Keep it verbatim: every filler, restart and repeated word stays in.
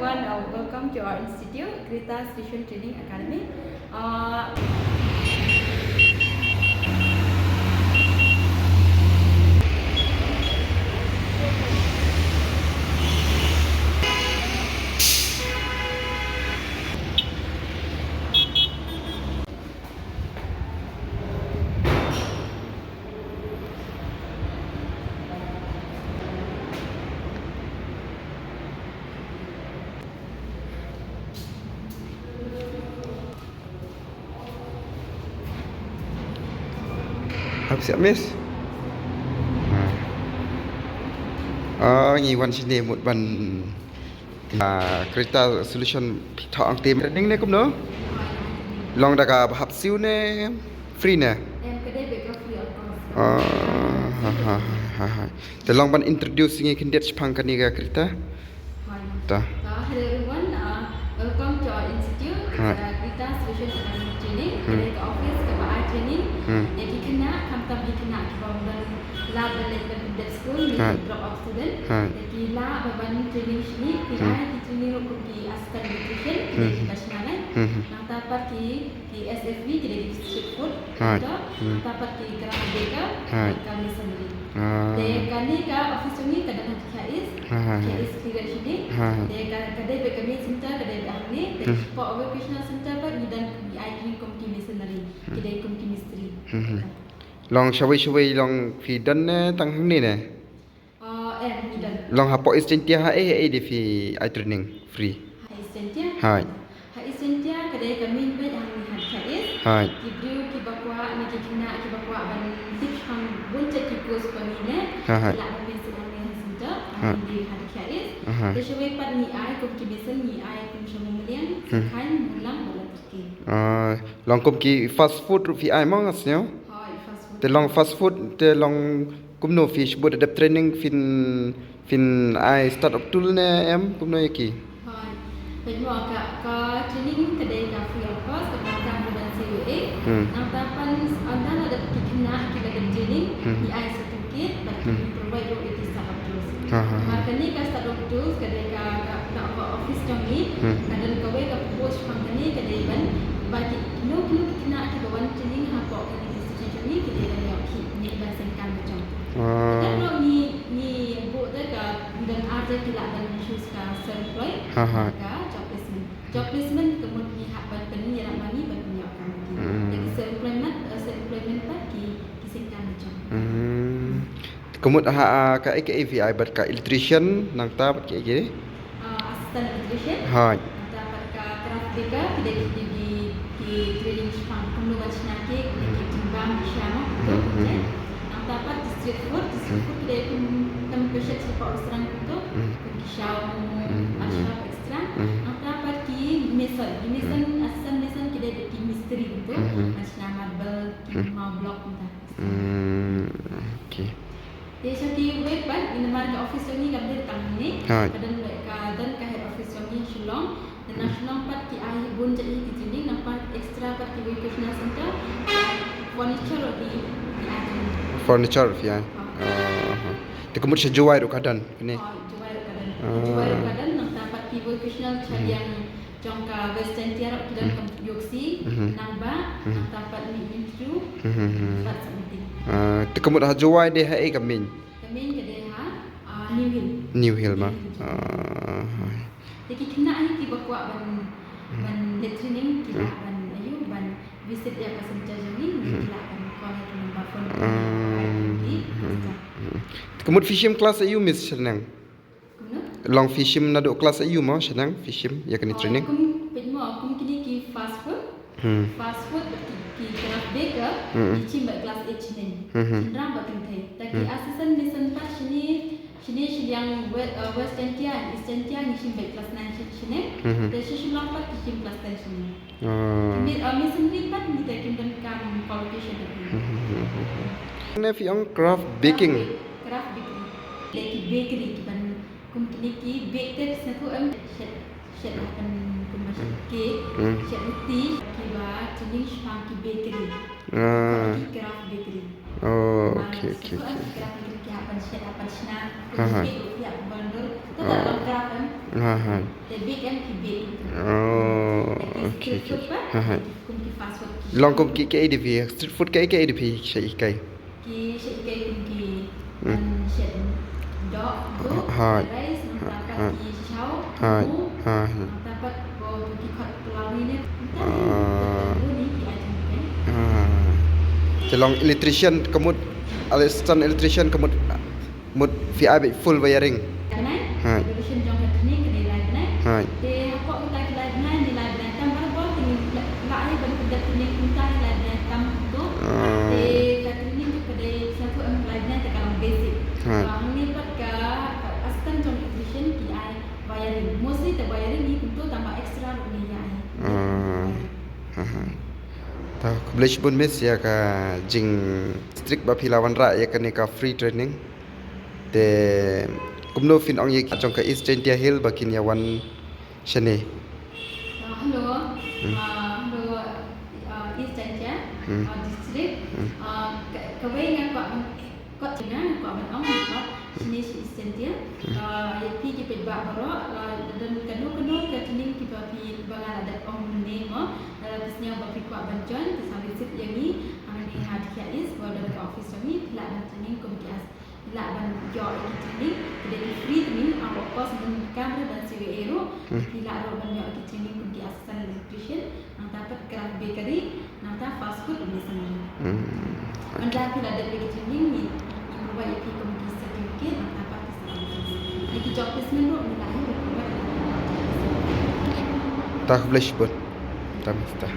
One, uh, welcome to our institute, Krita Solution Training Academy. Uh, Hap siap, miss. Ha. Ah, ngi wan shane mut ban, ah, Krita Solution phi thoh angtim. Training ne kumno? Long da ka ba hap siew ne free ne? Em, ka dei beit ka free of cost. Ah, ha, ha, ha, ha. Te long ban introduce ngi khyndiat shaphang kane ka Krita. Hoi. Ta. Ta, hello everyone. Uh, welcome to our institute. It's, Hoi. uh, Krita Solution Academy Training. Hmm. Ka dei ka office kaba ai training Hmm. ïa ki khynnah, khamtam ki khynnah kiba ym don lah ban leit ban pyndep skul, Hoi. drop out student. Hoi. Te ki lah ban wan training shane, ki Hmm. ai ki training ruh kum ki assistant electrician, Hmm. ki ba shna lait. Hmm. Nangta pat ki Ki S F B ki dei ki street food. Hoi. Nangta, Hmm. nangta pat ki craft baker, Hoi. ka masonry. Ah. Te kane ka office jong ngi ka don ha Dkhiah East. Ha, ha, ha. Dkhiah East ki rai shane. Ha, ha. Te ka, ka dei beit ka main center, ka dei beit hangne. Te Hmm. shapoh vocational center pat ngi don ki ai training kum ki masonry. Hmm. Ki dei kum ki mistri. Hmm, hmm. Long shawei shawei long phi don ne tang hangne ne? Ah, eh, ngi don. Long hapoh East Jaintia ha ei, ha ei de phi ai training free? Ha East Jaintia? Hoi. Ha East Jaintia ka dei ka main beit hangne ha Dkhiah East. Hoi. Ki briew kiba kwah ne ki khynnah kiba kwah ban tip shaphang bun jait ki course ba ngi leh. Ha, ha. Ki lah ban message hangne ha center. Ha. Hangne ha Dkhiah East. Aha. Te shawei pat ngi ai kum ki mason ngi ai kum sha Mawmyllung, Hmm. Sakhain, Mawlam bad Latarki. Ah, long kum ki fast food ruh phi ai mo nga sngew? Hoi, fast food. Te long fast food, te long kumno phi shibun da dep training phin, phin ai start up tool ne em kumno ïa ki? Hoi. Peit mo ka, ka training ka dei ka free of cost, ka bym donkam ruh ban siew ei ei. Hmm. Nangta pat ynda la dep ki khynnah ki la dep training, Hmm. ngi ai certificate, bad Hmm. ngi provide ruh ïa ki start up tools. Ha, ha, ha. Namar kane ka start up tools ka dei ka, ka, ka, ka office jong ngi, Hmm. ka don kawei ka purpose shaphang kane ka dei ban, ba ki, kino kino ki khynnah kiba wan training hapoh kane ka institution jong ngi, ki dei ban ïoh khih, ne ban seng kam jong. Ah. Te ruh ngi, ngi buh te ka, ngi don ar jait ki lah ban choose ka self employed, Ha, ha. ka job placement. Job placement ka mut ngi hap ban pynïarap ma ngi ban pynïoh kam ki. Hmm. Te ki self employment, eh, self employment pat ki, ki seng kam jong. Hmm. Ka mut ha, ah, kaei kaei phi ai bad ka electrician nangta bad kiei kiei? Ah, assistant electrician. Hoi. Nangta pat ka craft baker, ki dei ki, ki, ki training shaphang kumno ban shna cake, ki, ki jingbam, ki sha mo, Hmm, hmm, hmm. Nangta pat ki street food, ki street Hmm. food ki dei kum tam pynshit shapoh restaurant kumto, Hmm. kum ki shaw, Hmm, hmm. Ashraff, et cetera. Hmm. Nangta pat ki mason, ki mason, Hmm. assistant mason ki dei ki mistri kumto, Hmm. ban shna marble, ki Hmm. maw block kumta. Hmm, okay. Te sha kiwei pat, namar ka office jong ngi kam dei tang hangne. Hoi. Ka don, ka don ka head office jong ngi Shillong. Te na Hmm. Shillong pat ki ai bun jait ki training, nang pat extra pat ki vocational center. Furniture ruh ki, ki ai training. Furniture phi ai? Ha. Ah, ha. Te ka mut sha Jowai ruh ka don kane? Ha, Jowai ruh ka don. Ah. Jowai ruh ka don, nangta pat ki vocational Hmm. shiliang jong ka West Jaintia ruh ki don Hmm. kum Iooksi, Hmm. Nangbah, Hmm. nangta pat Mihmyntdu, Hmm, hmm, hmm. bad Sabmati. Ah, te ka mut ha Jowai de ha ei ka main? Ka main ka dei ha, ah, New Hill. New Hill ma? New Hill. Ah, ha. Te ki khynnah hi kiba kwah ban, Hmm. ban leit training, ki lah Hmm. ban, aiu, ban visit ïa ka center jong ngi, Hmm. ki lah ban call ïa ki number phone, Hmm. ki, Hmm. Hmm. Te ka mut phi shim class aiu miss shaneng? Kumno? Long phi shim naduh class aiu mo shaneng phi shim ïa kane Oh, training? Kum, peit mo, kum kine ki fast food. Hmm. Fast food bad ki, ki craft baker, Hmm. ngi shim bad class eight shaneng. Hmm, hmm. Shynrang bad kynthei. Ta ki Hmm. assistant mason pat shane, shane shiliang we-, uh, West Jaintia and East Jaintia ngi shim bad class nine shi-, shaneng. Hmm, hmm. Te sha Shillong pat ki shim class ten shaneng. Ah. Ki mi-, uh, masonry pat ngi te kim donkam qualification. Hmm, hmm, hmm, hmm, hmm. Ne phi ong craft baking? Craft ba-, craft bakery. Te ki bakery ki ban Kum kine ki bake te sngewthuh em, shet, shet hapdeng kumba shet Hmm. cake, Hmm. shet ruti, kiba training shaphang ki bakery. Ah. Ki craft bakery. Oh, okay, okay, okay. Sngewthuh em, ki craft bakery ki hap ban shet, hap ban shna, Ha, ha. Cake ki hap ban dur. To Kat long graph em. Ha ha. Te bake em ki bake. Oh, okay, okay. Ha ha. Kum ki fast food ki. Long kum ki, kaei de phi, street food kaei, kaei de phi sha hikai? Ki sha hikai kum ki, hmm, ban shet doh, ha, rice, nangta pat ki shaw, ha, ha, ha, nangta pat ko ki khot pulao ne. Ah. Ki item hikai. Ah. Te long electrician ka mut, assistant electrician ka mut, mut phi ai beit full wiring. Bnai. Hai. Duration jong ka training ka dei lai bnai. Hai. Te hapoh kita ki lai bnai, ni lai bnai tam barabor, te ngi la ai ban pynda training kumta ni lai bnai tam tu. Ah. Te ka training tu ka dei satu em lai bnai te ka long basic. Hai. Ba hangne pat ka, ka assistant jong electrician ki ai wiring. Mostly te wiring ni kumtu tang ba extra ruh ngi ïa ai. Ah. Ha ha. Ta khublei shibun miss ïa ka jing strict ba phi la wanrah ïa kane ka free training. Te kumno phin ong ïa ki jong ka East Jaintia Hill ba kin ïa wan shane? Ah, hello. Hmm. Ah, hello, ah, East Jaintia, hmm, ah, district. Hmm. Ah, ka, kawei nga kwah ban, kwah jingeh, kwah ban ong, kwah shane shi East Jaintia. Hmm. Ah, ïa phi ki paidbah baroh, ah, don kano kano ka training kiba phi, ba nga la dep ong mynne mo, lada phi sngew ba phi kwah ban join, phi sa visit ïa ngi hangne ha Dkhiah East, ba don ka office jong ngi, phi lah ban training kum ki as Lah ban ïoh ïa ki training, ki dei ki free training, ah, of course, ban kam ruh ban C V A ruh, hmm, ki lah ruh ban ïoh ïa ki training kum ki assistant electrician, nangta pat craft bakery, nangta fast food, ym ne sa. Hmm. Ynda phi la dep ïa ki training, ngi, ngi provide ïa phi kum ki certificate, nangta pat ki sa. Ïa ki job placement ruh, ngi lah hi ban provide. Ta khublei shibun. Ta mister.